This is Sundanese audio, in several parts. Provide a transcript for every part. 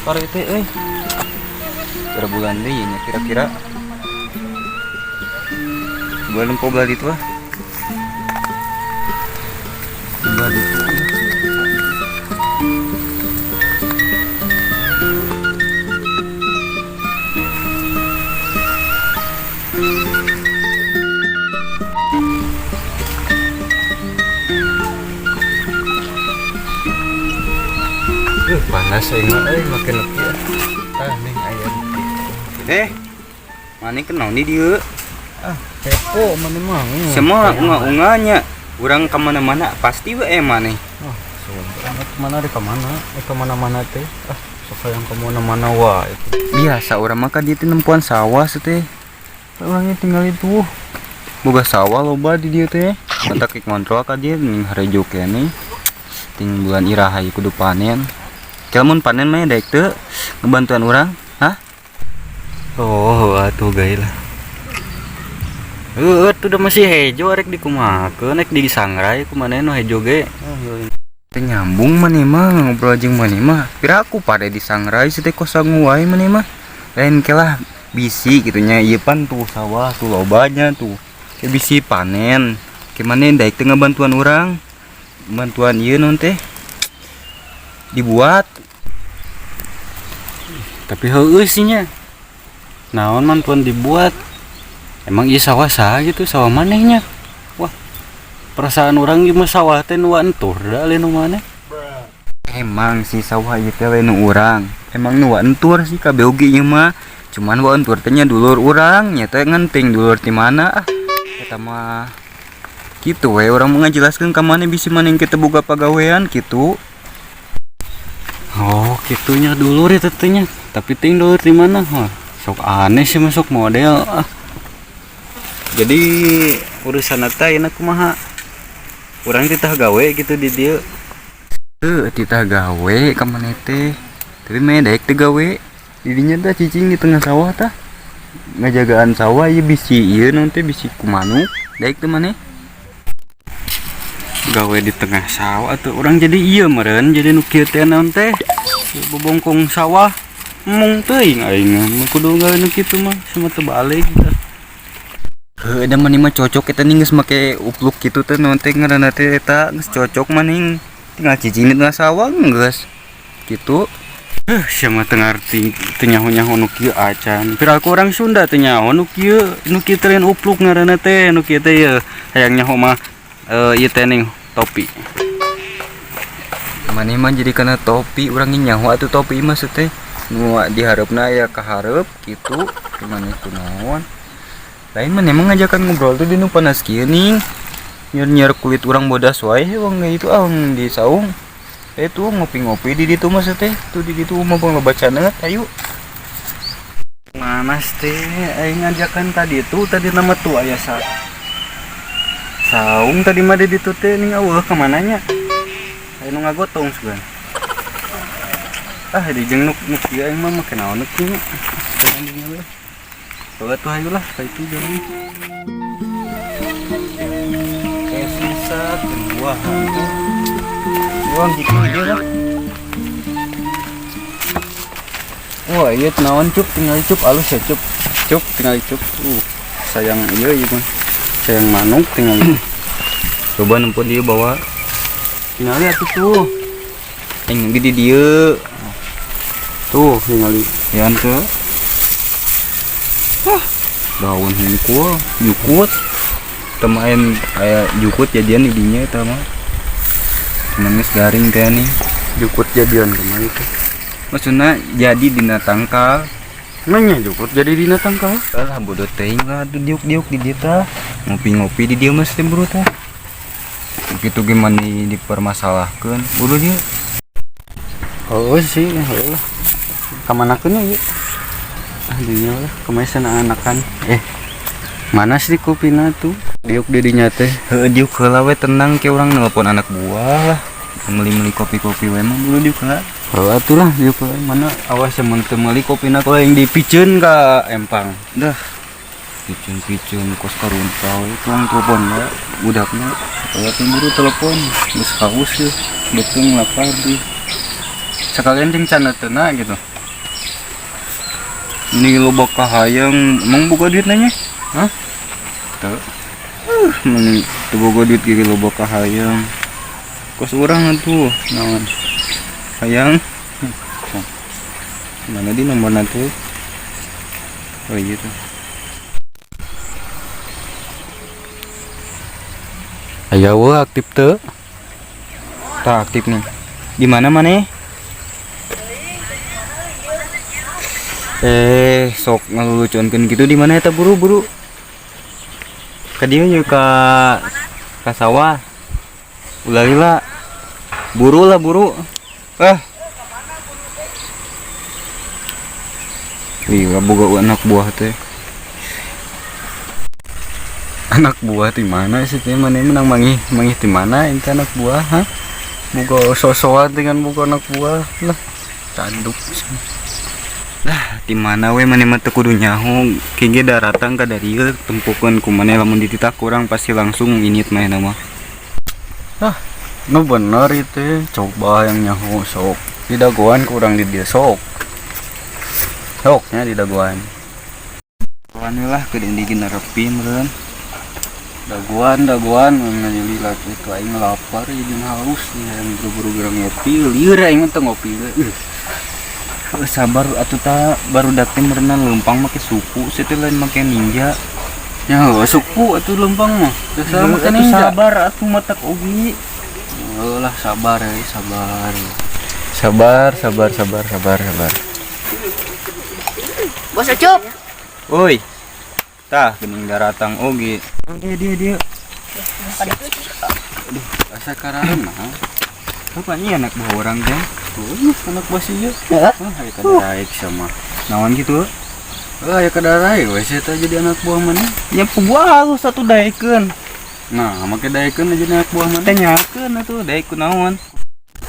Pare teh euy. Berapa bulan deui nya kira-kira? Bulan nempo belah ditu ah. Belah ditu. Panas aing mah euy make nepi ah. Tah ning aya nepi. Maneh kenaon di dieu? Ah, kepo maneh mah. Semua unga-unganya. Urang ka mana-mana pasti we maneh. Ah, sombong mana rek ka mana? Ka mana-mana teh. Ah, sok hayang ka mana-mana wae. Biasa urang mah ka dieu teh nempuan sawah teh. Urangnya tinggal itu. Boga sawah loba di dieu teh. Matak rek ngontrol ka dieu ning harejo keneh. Ting bulan iraha ieu kudu panen. Lamun panen mah daek teu ngebantuan urang, hah? Oh, atuh gae lah. Heueuh, tuh udah masih hejo arek dikumahakeun, rek disangrai kumaneh nu hejo ge. Teu nyambung maneh mah ngobrol jeung maneh mah. Piraku pade disangrai si teh kosong wae maneh mah. Lain kelah bisi kitu nya ieu pan tuh sawah tuh lobanya tuh. Ke bisi panen. Ke maneh daek teu ngabantuan urang? Bantuan ieu naon teh? Dibuat. Tapi heueuh sih nya. Naon mantuan dibuat? Emang ieu sawah saha gitu, sawah manehnya? Wah, perasaan urang ieu mah sawah teh nu entur da lain nu maneh. Emang sih sawah ieu teh lain nu urang. Emang nu entur sih kabeh oge ieu mah. Cuman wa entur teh nya dulur urang, nya teh ngenting dulur ti mana ah. Eta mah kitu we urang mah ngajelaskeun ka maneh bisi maneh kita boga pagawean kitu. Oh, kitunya dulur itu teh nya. Tapi ting dulur di mana? Wah, sok aneh sih masuk model ah. Jadi urusan eta ayeuna kumaha? Urang titah gawe gitu di dieu. Heuh, titah gawe ka maneh teh. Tapi meh daek teu gawe. Di dinya tah cicing di tengah sawah tah. Ngajagaan sawah ieu bisi ieu naon teh bisi kumanuk. Daek teu maneh? Gawe di tengah sawah tuh urang jadi ieu meureun jadi nu kieu teh naon teh? Bobongkong sawah mung teuing aing mah kudu gawe nu kitu mah sama teu balik tah. Heuh, da maneh mah cocok eta nih geus make upluk kitu teh naon teh ngaranna teh eta geus cocok maning. Tinggal cicing di tengah sawah geus. Kitu. Heuh, sia mah teu ngarti teu nyaho-nyaho nu kieu acan. Piraku urang Sunda teu nyaho nu kieu, nu kieu teh lain upluk ngaranna teh, nu kieu teh ye hayang nyaho mah ieu teh ning topi. Maneh mah jadi kana topi, urang ge nyaho atuh topi mah teh. Nu dihareupna aya kahareup kitu, maneh kunaon. Lain maneh mah ngajakan ngobrol tuh di nu panas kieu ning. Nyer-nyer kulit urang bodas wae wong itu ah di saung. Tuh ngopi-ngopi di ditu mah teh. Tuh di ditu mah bang loba caneut ayo. Panas teh aing ngajakan tadi tuh tadi nama tuh aya saung tadi mah di ditu teh ning eueuh ka mananya? Aya nu ngagotong sugan. Ah di jeung nu kieu aing mah make naon nu kieu nya. Jalan di dieu we. Coba tuh ayo lah ka itu jalan. Kayak susah buah. Buang gitu dia lah. Wah, iya naon cup tinggal cup alus ya cup. Cup tinggal cup. Sayang iya ieu mah. Sayang manuk tinggal. Coba nempun dia bawa. Tinggal lihat tuh. Aing di dieu. Tuh tinggal ya teu. Wah, daun hungkul, jukut. Temain kayak jukut jadian di dinya eta mah. Cuman geus garing teh nih. Jukut jadian kemana itu? Maksudna jadi dina tangkal. Nanya jukut jadi dina tangkal? Alah bodoh teuing lah tuh diuk-diuk di dieu tah. Ngopi-ngopi di dieu mah teh bro tah. Begitu gimana dipermasalahkeun buru dia. Oh sih, heuh lah. Kamanakeun nya ieu? Ah dinya lah, kemarin sana anakan. Mana sih kopina tuh? Diuk di dinya teh. Heuh, diuk heula we tenang ke urang nelpon anak buah lah. Meuli-meuli kopi-kopi we mah buru diuk heula. Heuh atuh lah diuk heula. Mana awas mun teu meuli kopina kalau yang dipiceun ka empang. Dah. Piceun-piceun kos karunta we tuang telepon ya budakna. Kalau teu buru telepon geus haus yeuh, beuteung lapar di. Sekalian jeung canateuna gitu. Ini loba kahayang, emang boga duit nanya? Hah? Teu. Meni teu boga duit ge loba kahayang. Kos urang atuh, naon? Hayang. Mana di nomor nanti? Oh iya tuh. Aya we aktif teu? Tak aktif nih. Di mana maneh? Sok ngalulucuankeun gitu di mana eta buru-buru? Ka dieu ye ka sawah. Ulah lila. Buru lah buru. Ah. Lila boga anak buah teh. Anak buah di mana sih teh maneh menang mangih mangih di mana ente anak buah, ha? Boga sosoan dengan boga anak buah lah. Tanduk. Lah, di mana we maneh mah teu kudu nyaho. Kieu ge daratang ka darieu tempokeun ku maneh lamun dititah kurang pasti langsung init manehna mah. Ah, nu bener itu coba yang nyaho sok. Di dagoan kurang di dieu sok. Soknya di dagoan. Dagoan lah ke dindi nerepi meureun. Dagoan dagoan mun lila kitu aing lapar jadi haus nih hayang buru-buru gerang ngopi lieur aing mah teu ngopi ge. Sabar atuh ta baru teh meureunan leumpang make suku sia teh lain make ninja. Ya heuh suku atuh leumpang mah. Biasa make atuh ninja. Sabar atuh matak oge. Heuh lah sabar euy sabar. Sabar sabar sabar sabar sabar. Bos Ucup. Oi. Tah geuning daratang oge. Dia dia dia. Aduh, asa kararem nah. Apa nih anak buah orang teh? Anak buah sih ieu. Heeh. Wah, aya kadaraek sama. Naon kitu? Heuh, aya kadaraek we sia teh jadi anak buah maneh. Nya buah halus atuh daekeun. Nah, make daekeun jadi anak buah maneh. Teh nyakeun atuh daek kunaon?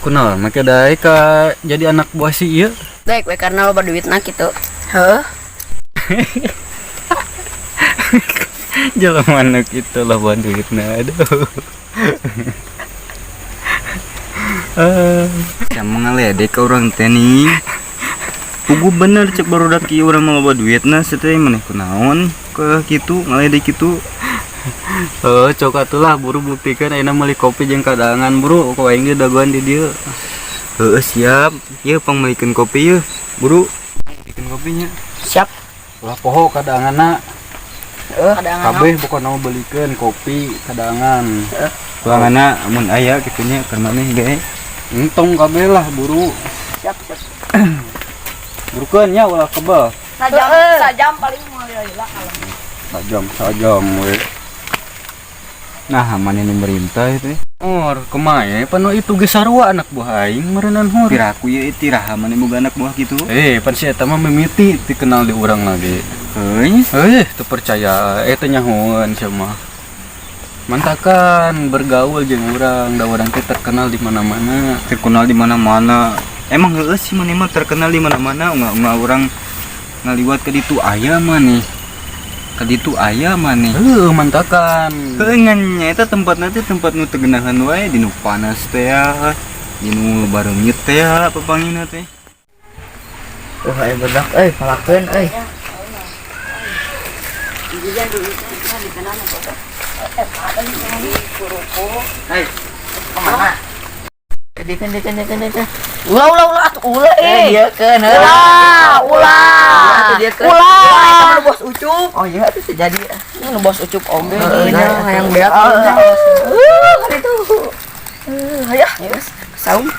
Kunaon make daek ka jadi anak buah si ieu? Daek we karena loba duitna kitu. Heuh. Jelema nu kitu loba duitna aduh. Sama ngaledek ka urang teh nih. Pugu bener cek barudak ieu urang mah loba duitna sia teh maneh kunaon ke kitu ngaledek kitu. Heuh, cok atuh lah buru buktikan ayeuna meuli kopi jeung kadangan buru ku aing ge dagoan di dieu. Heuh siap. Ieu pangmeulikeun kopi yeuh buru. Meulikeun kopinya. Siap. Ulah poho kadanganna. Heeh, kadangan. Kabeh pokona mah beulikeun kopi kadangan. Heeh. Kulanganna mun aya kitu nya keur maneh ge. Entong kabeh lah buru. Siap, siap. Burukeun nya ulah kebel. Sajam, sajam paling moal lila kalem. Sajam, sajam we. Nah, maneh nu merintah itu. Or, kumaha pan itu ge sarua anak buah aing meureunnan hur. Tiraku ieu tiraha maneh boga anak buah kitu. Pan si eta mah mimiti dikenal di urang lagi. Heuh. Teu percaya, teu nyahoeun sia mah. Mantakan bergaul jeung urang, da urang teh terkenal di mana-mana. Terkenal di mana-mana. Emang heueuh sih maneh mah terkenal di mana-mana, ungah-ungah urang ngaliwat ka ditu aya maneh. Ka ditu aya maneh. Heueuh, mantakan. Heueuh ngan nya eta tempatna teh tempat nu teu geunaheun wae, di nu panas teh ya, di nu bareungit teh ya papangina teh. Wah, aya bedak euy, palakeun euy. Hai. Kemana? Dekeun dekeun dekeun dekeun. Ulah ulah ulah atuh ulah eh. Dieukeun heuh. Ulah ulah. Ulah. Eta mah bos Ucup. Oh iya atuh sejadi. Ini bos Ucup oge nya hayang beak. Heuh kan itu. Heuh hayah. Saung.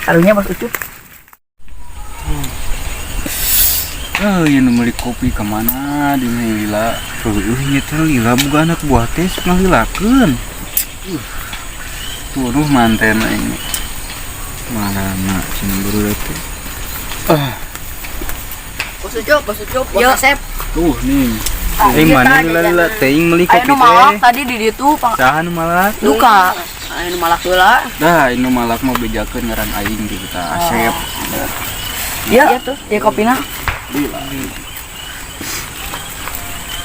Karunya bos Ucup. Eh, nu meuli kopi ka mana di lila? Heueuh nya teh lila boga anak buah teh sok ngalilakeun. Turuh manten aing. Marana cenah barudak teh. Ah. Bos Ucup, bos Ucup, bos Asep. Tuh nih. Mana lila-lila teuing meuli kopi Aya nu malak teh. tadi di ditu pang. Saha nu malak? Duka. Aya nu malak heula. Dah, nu malak mah bejakeun ngaran aing gitu tah, Asep. Iya tuh, ieu kopina. Lila.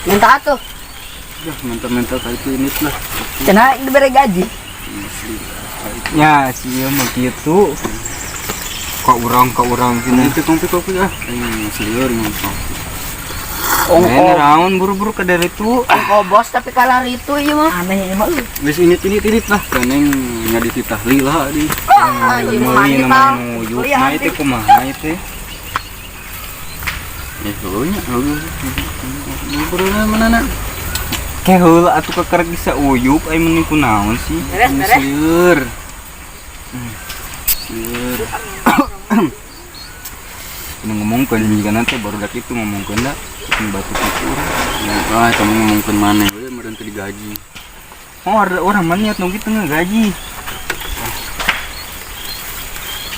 Minta atuh. Dah, minta-minta ka itu ini lah. Cenah dibere gaji. Ya, sih mah kitu. Ka urang cenah. Itu kopi-kopi ah. Aing selieur ngomong. Ongko raon buru-buru ke dari itu. Ongko bos tapi kalah itu ieu mah. Aneh ieu mah. Geus init-init lah keneng nya dititah lila di. Ah, ieu mah Meuli mah. namanya nuyuk. Nah itu kumaha itu? Ya heuh nya heuh. Buru-buru mana na? Ke heula atuh kakarek bisa uyup ai meuni kunaon sih? Beres, beres. Sieur. Sieur. Ini ngomongkeun jigana teh barudak itu ngomongkeun da batuk itu urang. Ah, kamu ngomongkeun maneh we meureun teu digaji. Oh, ada orang mana niat nu kitu ngagaji.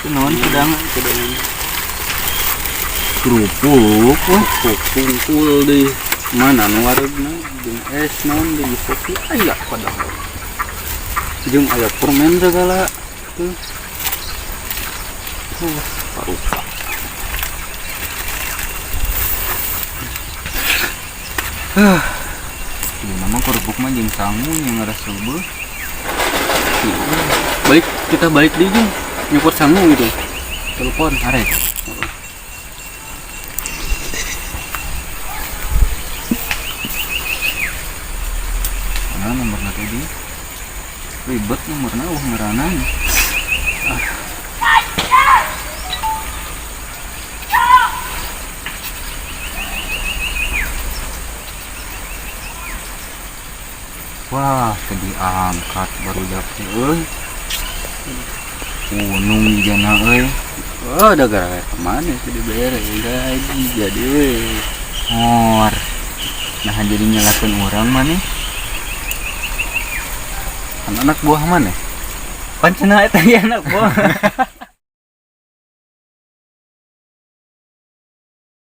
Itu naon sedang Sedang kerupuk wah. kumpul di mana nu wareugna jeung es naon di kopi aya padahal. Jeung aya permen segala tuh. Parupa. Ini nama kerupuk mah jeung sangu yang ngerasa beuh. Balik kita balik di jeung nyukur sangu gitu. Telepon Arek. Nah, nomorna tadi ribet nomorna ngaranna. Ah. Wah, tadi angkat baru dapet euy. Unung jana euy. Oh, udah gara-gara kemana sih dibere gaji jadi we. Hor. Nah, jadi nyalakeun urang maneh. Kan anak buah maneh. Pan cenah eta ge anak buah.